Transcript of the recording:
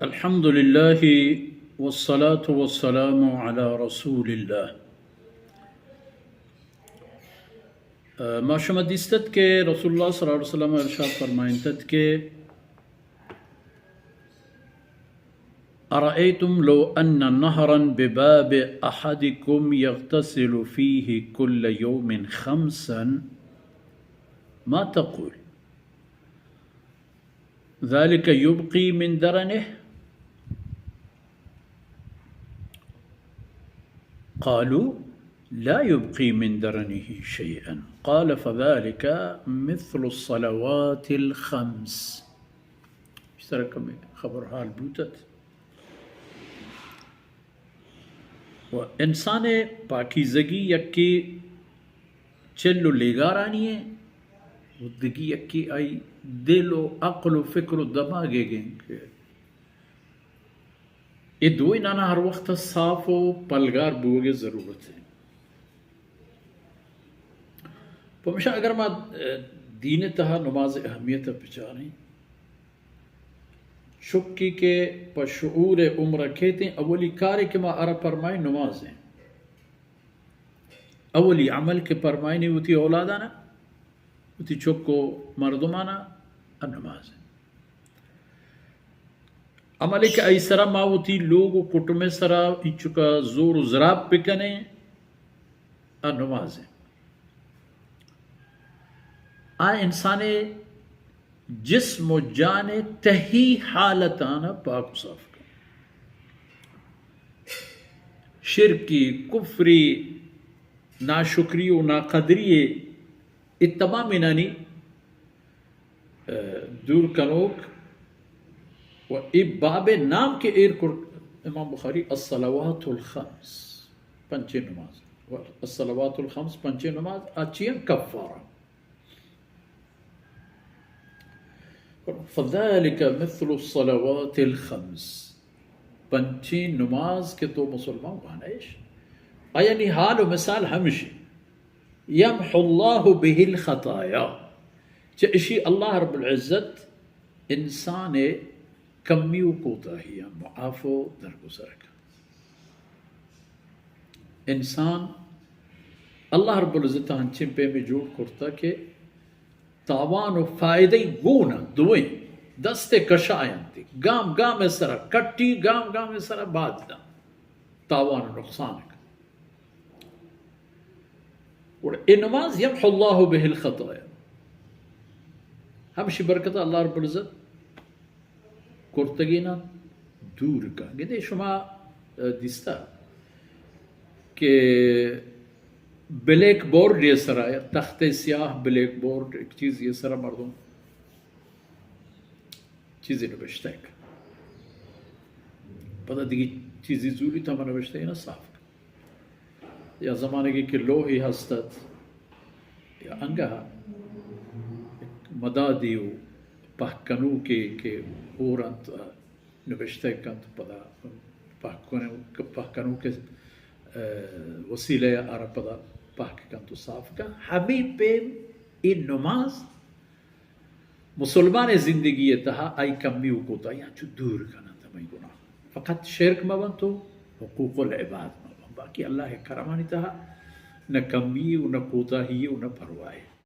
الحمد لله والصلاة والسلام على رسول الله. ما شما دیستت کہ رسول اللہ صلی اللہ علیہ وسلم ارشاد فرمائنتت کہ أرأيتم لو أن نهرا بباب أحدكم يغتسل فيه كل يوم خمسا، ما تقول؟ ذلك يبقي من درنه؟ قالوا: لا يبقي من درنه شيئا. قال: فذلك مثل الصلوات الخمس. اشترا کمے خبر حال بوتت. و انسان پاکیزگی یکی چل و لیگارانی ہے، و دگی یکی آئی دل و عقل و فکر و دماغ گیں کہ اے دوئینانا ہر وقت صاف و پلگار بوگے ضرورت ہے. پمشا اگر ما، اه، دین تہا نماز اہمیت بچاریں، چکی کہ پہ شعور عمر کیتیں، اولی کارے کہ ما ارا پرمائیں نماز ہیں. اولی عمل کہ پرمائنی وتی اولادانا، وتی چک و مردمانا، ا نماز ہیں. عملے کہ ای سرا ما وتی لوگ و کٹمے سرا انچکا زور و زراب بکنیں، ا نماز ہیں. آ انسان جسم و جان تہی حالتان پاک و صاف کن. شرکی، کفری، ناشکری و ناقدری، اے تمام انانی، اه، دور کنوک و اے باب نام کہ ایر کرت امام بخاری الصلوات الخمس، پنچیں نماز. و الصلوات الخمس، پنچیں نماز، اچین کفارہ. فذلك مثل الصلوات الخمس، پنچیں نماز کہ تو مسلمان وانش، آیانی حال و مثال ہمشی، یمحو اللہ بہ الخطایا، چہ اشی اللہ رب العزت انسان کمی و کوتاہی معاف و درگزر کن. انسان اللہ رب العزت انچیں پیمے جوڑ کرتا کہ تاوان و فائدہ گون انت، دوئیں دست کشاینت، گام گام سرا کٹی، گام گام سرا باد دنت، تاوان و نقصان کن. گڑا اے نماز یمحو اللہ بہ الخطایا، ہمشی برکت اللہ رب العزت کرتگیناں دور کن. گندے شما، اه، دیستا کہ بلیک بورڈ یہ سرا، یا تخت سیاہ، بلیک بورڈ، ایک چیز یہ سرا مردم چیزی نبشتہ کن. پدا دیگی چیزی زوری تا من نبشتہ نہ صاف کن. یا زمانگی کہ لوحی ہستت، یا انگہ مدادی و پہک کنوکے کہ ہور انت، نبشتہ کنت، پدا پہک کنو-، پہک کنوکے، اه، وسیلہ آرا پدا پہک کنت و صاف کن. ہمیں پیم اے نماز مسلمان زندگی تہا آئی کمی و کوتاہی انچو دور کننت ہمیں گناہ. فقط شرک مبنت و حقوق العباد مبنت. باقی اللہ کرمانی تہا نہ کمی و نہ کوتاہی و نہ پرواہی.